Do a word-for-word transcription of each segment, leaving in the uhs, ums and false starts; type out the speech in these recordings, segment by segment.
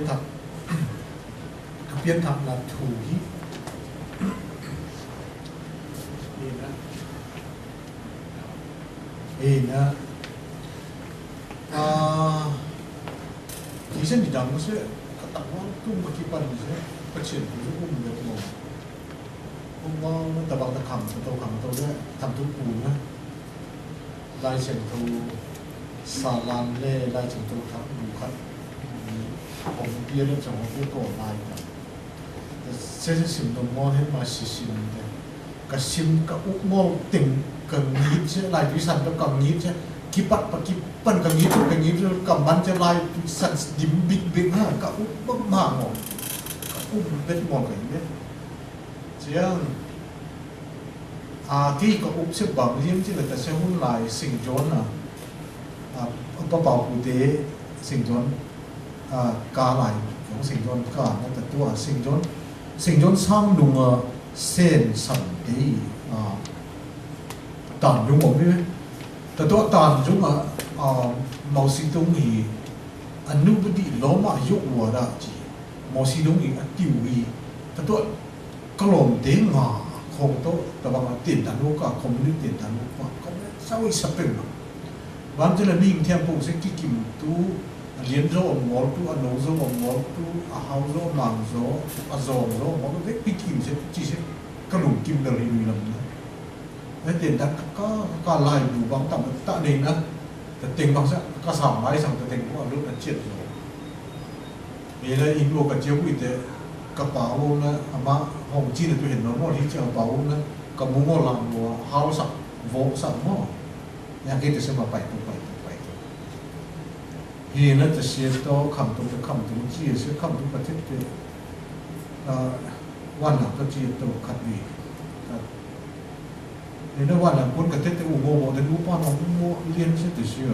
Thak, kơ pian thak na thu hi. Ê na. Ê na. A, ti sen di dang se, kơ tak wa tung ma ki pan se, pa chen ku um de mo. Ung ma na ta bang ta kham ta to kham ta to de, kham tu pu na. Lai Siangtho sa lan le, Lai Siangtho thak bu khat. Hong pia le chong hong pia ko lai ta. Sesi sim nong mo he ma si sim de. Ka sim ka uk mol ting ka ngit se, lai tui san to ka ngit se. Ki pat pa ki pan ka ngit, ka ngit, ka man se lai tui san dim bik bik ha, ka uk ba ma mo. Ka uk bet mo ka ngit. Siang. A, ti ka uk se bang liêm ci la ta se hun lai Sing John a. A, pa pau ku te Sing John, a, ka lai, yong Sing John ka na ta tua Sing John, Sing John sang nung a sen san te, a, tan nung ôm ni. Ta tua tan nung a, a, Mao Zedong hi, a nu bơ di lo ma yuk wa da ci. Mao Zedong i a tiu i. Ta tua Ka lom te ngà khong to, ta bang a ten ta nu ka, communist ten ta nu ka, communist sa wi sa peng ma. Bang te la ning thiam pung se ki kim tu, a lien zo ong ngol tu, a nô zo ong ngol tu, a hau zo, mang zo, a zong zo, ong ngol tu, ki kim se, ci se, ka lung kim dal ri nui lam na. Ê, ten ta ka, ka, ka lai du bang ta, ta ne na, ta teng bang sa, ka sa mai sang ta teng ko, a lu ta chiet zo. Ê, la in wo ka chia bui te, ka pa wo na, ama hong chi na tu hen no, mo hi chia pa wo na, ka mu ngo lang wo, hao sak, vo sak mo. Yang ke te se ma pai tu, pai tu, pai tu. Hi na ta sia to, kham tu, ta kham tu, chi sia kham tu, ka tet te. A, wan na ta chi to, khat ni. Ka Ê, na wan na kun ka tet te u ngo mo, te u pa no u ngo lien se te sia.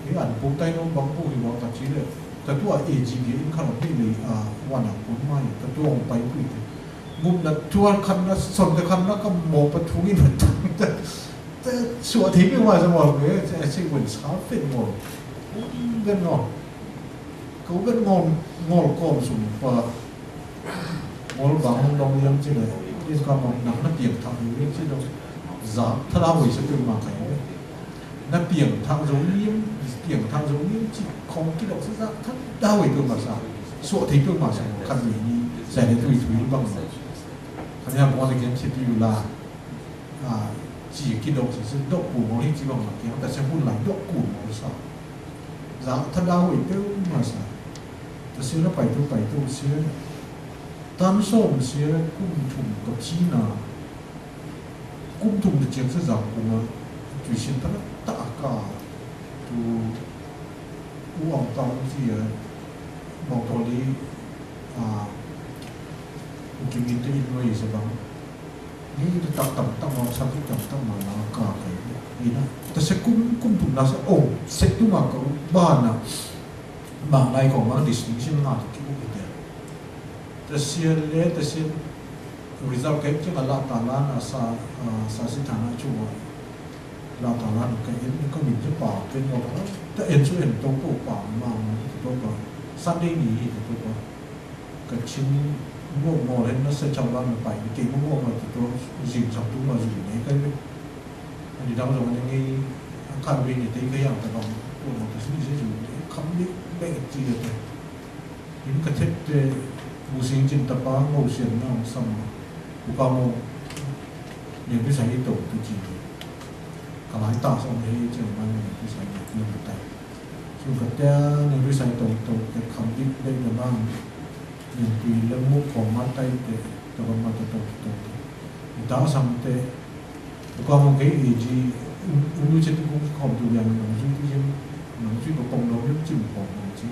Ê, an pu tai no bang pu hi wa ka chi le. Ta tua ê ji bi in khan pi le a wan na kun mai, ta tua ong pai pi te. Ngum na tua khan na son te khan na ka mo pa thu in na tang te. Te sua thi pi wa sa mo ke, se se wen sa fen mo. Wen no. Kâo ƀet ngol, ngol kôm sum pa. Ngol bang hong dong yam ci lĕ. Ê, ka mong nang na piêng thak yu yam ci dong. Za, tha da huê sa piêng ma kay. Na piêng thak dong yam, piêng thak dong yam ci. Khong ki dok sa za, tha da huê piêng ma sa. Suă thi piêng ma sa. Khăn mi ni, sa ne tui tui bang. Khăn ya bong sa kiăng ci piu la. A, ci ki dok sa, sa dok ku mol hi ci bang ma kiăng, ta sa hun lai dok ku mol sa. Za tha da huê têu ma sa. Ta sa na pai tu pai tu sa. Tan som sa kum thum ka chi na. Kum thum ta chiang sa za ku ma. Tui sin pa na ta ka. Tu u ong tong si a. Mong to li a. U ki min ta in wai sa bang. Ni ta tak tam tam ma sa ki tam tam ma na ka ka. Ni na. Ta sa kum kum pun na sa ong. Sa tu ma ka ba na. Bang lai kong bang distinction ma ki u ki te. Ta sia le ta sia result ka ki ma la ta la na sa sa si ta na chu ma. La ta la na ka in ka min je pa ke no ka. Ta en su en to ko pa ma ma to pa. Sunday ni to pa. Ka chin ngô ngô hên na sa chau lan na pai, kê ngô ngô ma tu tu, zing chau tu ma zing ne kai be. Ani dang zong ne ngi, a khan be ne te ka yang ta bang, tu ma ta sui se zing ne, kham ni be ka chi ya te. Yin ka thet te, bu sing chin ta pa, ngô sien na ong sam ma. Bu ka mo, ne bi sa yi to tu chi. Ka lai ta song ne, chen ma ne bi sa yi tu ta. Su ka te, ne bi sa yi to, to, te kham ni be ne bang. Yen tui lăng mŭk khong ma tay te, ta bang ma ta tôk tôk. Ita sam te, u ka mong kei i ji, u, u ñu chet kung khong tu yang nang zui tu yen, nang zui pa pong dong yen chim khong nang chi.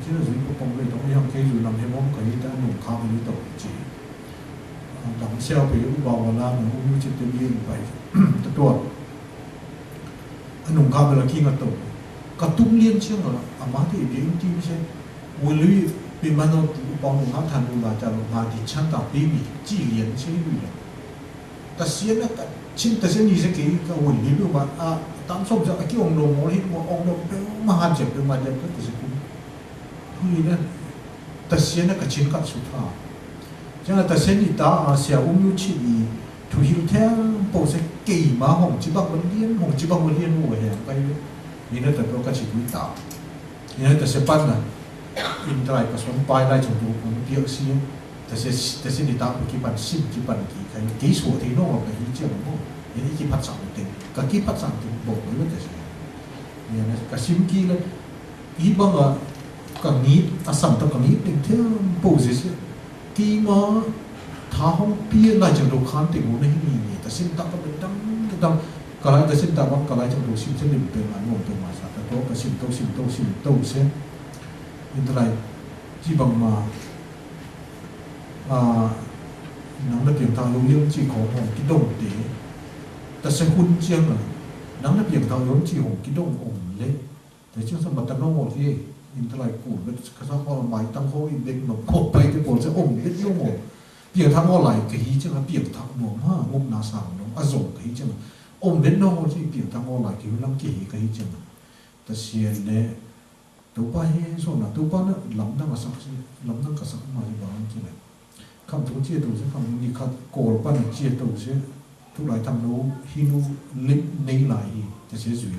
Chi na zui pa pong le dong yang kei zui nang he mong kei ta nung khang ni tôk chi. Dang siao pe u ba wa la nang u ñu chet te bien pai. Ta tuat. A nung ka bê la ki ngă tông. Ka tum liên siêng a, a ma ti bi ing tim se. Wui lui bi ma nô ti u pong nung ha than u la cha lo ma ti chan ta bi mi, chi liên se lui la. Ta siên a ka, chin ta siên ni se ke ka wui lui bi ma, a, tam som sa a ki ong nô mo hi mo ong nô pe ma han se pe ma liên ka ta se kum. Ih, nă, tasia nă kachin kat su tha. Jang nă tasia ni ta, a, sia um yu chi ni, thuhil them pô se kei ma hong chi bang ma lien, hong chi bang ma lien u he, pai. Ni nă ta pô kachi tui ta. Ni nă tasia pan nă. In trai ka son pai lai chong du kong piak si. Tasia, tasia ni ta pô ki pan sim ki pan ki kai. Kei su te no ka hi chiang mo. Ni ki pat sang te. Ka ki pat sang te bo ko tasia. Ni nă ka sim ki le. Ih bang a, ka ngit, a sam ta ka ngit, teng them pô se se. Kei ma, tha hong pia lai chang do khan teng mo na hi ni ni, ta sim ta ka ben dang, dang, ka lai ta sim ta bang, ka lai chang do sim se lim pe ma, nom pe ma sa, ta to, ka sim to, sim to, sim to se. In ta lai, chi bang ma, a, nang na piang ta yong yong chi khong hong ki dong te. Ta se hun chiang a, nang na piang ta yong chi hong ki dong ong le. Te chiang sa mă ta nong ôl hi, in ta lai kul, bet ka sa kol mai tang ho, in bet nong kol pai te kol se ôm bet nong ôl. Piêng thang ôl lai ka hi chiang, piêng thang nong ha, ngŭp na sang nong, a zong ka hi chiang. Ôm bet nong ôl si piêng thang ôl lai ka hi, lam ki hi ka hi chiang. Ta sien le, tôpa he, so na, tôpa na, lam dang a sak si, lam dang ka sak ma hi bang chiang le. Khăm thung chia tông se khăm thung ni khăt kôl păn chia tông se. Tŭ lai thăm nô hi nô lip nây lai hi, ta se zui.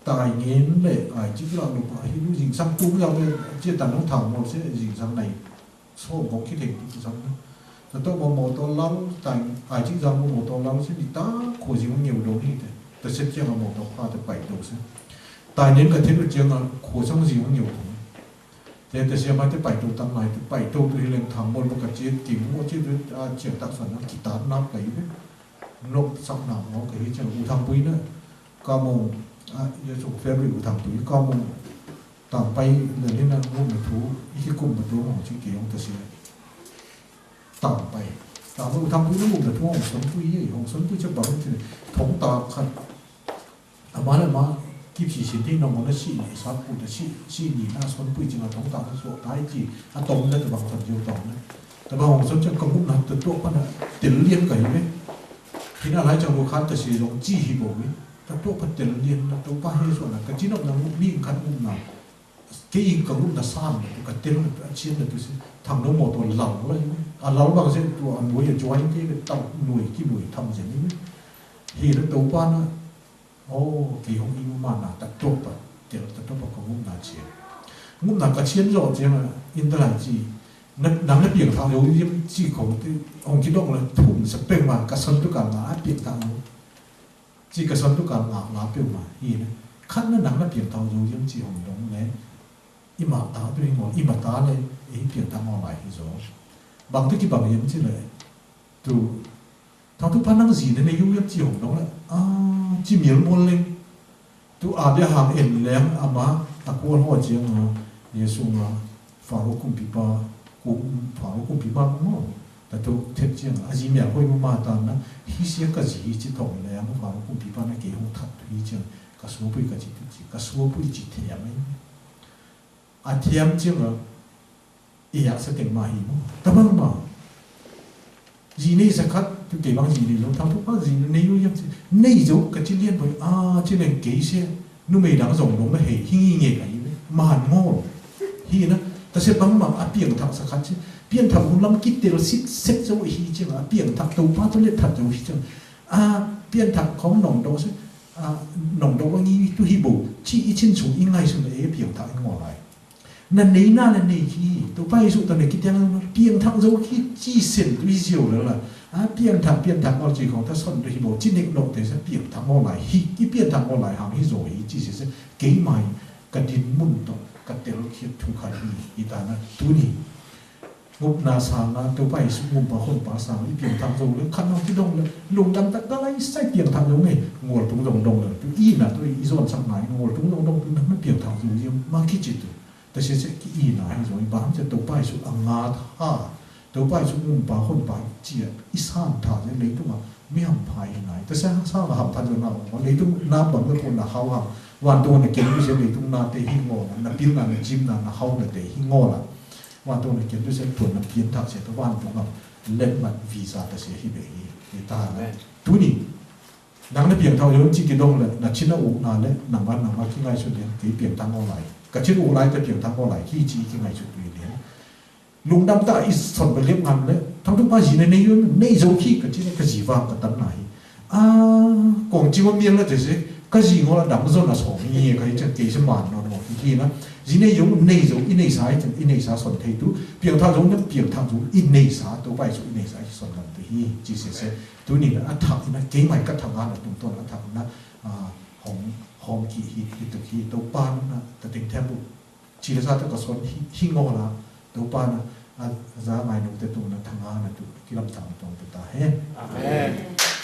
Tai ngên lĕ ai chik la nô pa hi nô jing sang tŭ yau lĕ chia ta nô thăm mô se jing sang nây. Sô bông khi thêng tŭ sang nô. Ta tôk mô mô tô lal tai ai chik sang mô mô tô lal se ni ta khua jing ngiêu dông hi te. Ta se chiang mô tô pha ta pay tông se. Tai ngên ka thên chiang khua sang jing ngiêu dông. Te, te sia mai te pay tông tăn lai, te pay tông tui hi leng thang mol bơ ka chiết, kĭng mô chiết tui, a, chiang tăk săn, a, ki tăn năp kay bê. Nôk săk năp mô kay hi chiang u thang pui nă. Ka mông, a, yê sung February u thang pui, ka mông tang pay lĕ hi nă mông nă thu, i ki kŭm bơ tông mông chi kê yong te sia. Tang pay. Tang pay u thang pui nă mông nă thu hông sôn pui yê, hông sôn pui chiang bang te, thong ta khăn. A ma lĕ ma, kip si sin ti nong mô na si ni, sa pu ta si, si ni na son pui ching a tong ta sa so tai chi, a tong na ta bang son jiu tong na. Ta bang hong son chang ka ngŭm na ta tuă pa na, tel lien ka hi me. Hi na lai chang bu khan ta si long chi hi bo mi. Ta tuă pa tel lien na, tôpa he so na, ka chi nong na ngŭm mi khan ngŭm na. Ke ing ka ngŭm na san na, ka tel na, a chien na tu si, thang nong mô to lal la hi me. A lal bang se tu a nuai a join te, ka tau nuai, ki nuai, tham jen hi me. Hi na tôpa na, Ơ, kei hông i mă na, ta tôp a, tel ta tôp a kơ ngŭm na chiên. Ngŭm na ka chiên yô chiên a, in ta lai chi. Nă, nă piêng thak yô yêm chi kông ti, hông ki dŏng la, thŭm sa pêng ma, ka săn tu ka ngă, piêng thak yô. Chi ka săn tu ka ngă, ngă pêng ma, i nă. Khăn nă nă piêng thak yô yêm chi hông dŏng nê. I mă ta tu i ngô, i mă ta lĕ, i piêng thak ngô lai hi yô. Bang tu ki bang yêm chi lĕ. Tu, Thang tŭ pa nang ji nê nê yŭ yap chi hông dŏng lĕ. A, chi miêl môn leng. Tŭ a bia hang en leng a ma, a kuôl hô chiang a, Yêsu ngă, Pharaô kŭmpipa, kŭm, Pharaô kŭmpipa mô. Ta tŭ thep chiang a, a ji miêl hôi mô ma ta na, hi sia ka ji hi chi thong leng, Pharaô kŭmpipa na kê hông thap tŭ hi chiang, ka sua pui ka chi tŭ chi, ka sua pui chi thep a. A thiăm chiang a, i yă sa teng ma hi mô. Ta bang ma. Ji nê sa khăt, tu kê bang ji nê yô, thang tŭ pa ji nê yô yă chi. Nê yô ka chi lien bơi, a, chi nê kê se. Nu mê dang zong dong ma he, hi ngê ka hi mê. Ma hăn ngô. Hi na, ta se bang ma, a piêng thak sa khăt chi. Piêng thak hun lăm kit tel sit, set sa wê hi chiang, a piêng thak tôpa tu lĕ thak yô hi chiang. A, piêng thak khong nong dong se. A, nong dong wa ngi tu hi bô. Chi i chin su, i ngai su nê, e piêng thak ngô lai. Nă nê na nă nê ki, tôpa Yêsu ta nê ki tiang piêng thak yô ki, chi sen tu hi yô lĕ la. A, piêng thak, piêng thak, ngol chi khong ta son tu hi bô, chi nik nok te sa piêng thak ngô lai hi, i piêng thak ngô lai hang hi yô hi, chi se se, kei mai, ka din mun to, ka tel khiet thu khan hi, i ta na, tu ni. Ngŭp na sang na, tôpa Yêsu ngŭm pa khon pa sang, i piêng thak yô lĕ, khan nong ki dong lĕ, lung dang ta ka lai sai piêng thak yô ngê, ngol tung dong dong lĕ, tu i na, tu i zon sang na, ngol tung dong dong, tu na, piêng thak yô, yem, ma ki chi tu. Ta se se ki i na hi yô, i bang se tôpa Yêsu a ngă tha. Tôpa Yêsu ngŭm pa khon pa chia, i san tha se leitung a, mi hăm phai hi na. Ta se sa ngă hăm phai yô na, leitung na bang me phon na hau hăm. Wan tông na kiên tu se leitung na te hi ngô na, na pil na, na jim na, na hau na te hi ngô na. Wan tông na kiên tu se phon na kiên tha se ta wan tông a, let mat visa ta se hi be hi. Hi ta na. Amen. Tu ni. Nang nă piêng thak yô chi kê dong lĕ, nă chi nă u nă lĕ, nă ma nă ma ki ngai su lĕ, kê piêng thak ngô lai. Kachit u lai ta piang thang ko lai ki chi ki ngai chu tui ne. Lŭng dam ta i son ba liep ngam le. Thang tu pa ji ne ne yun ne zong ki kachit ne ka ji wang ka tan na hi. A, kong chi ma miêng na te se. Ka ji ngo la dam zon na song ni ka hi chen ke se man no no ki ki na. Ji ne zong ne zong i ne sa i chen i ne sa son thei tu. Piang thang zong ne piang thang zong i ne sa tu bai zong i ne sa i son ngam te hi. Ji se se. Tu ni na a thang i na ke mai ka thang na tum ton a thang na. A, hong hong ki hi hi tu hi tu pa na ta ting thang bu. Chi lĕ sa ta ka son hi, hi ngô la, tôpana, a, za mai nông te tŭ na thăng a na tŭ, ki lăm thăng tông tŭ ta he. Amen.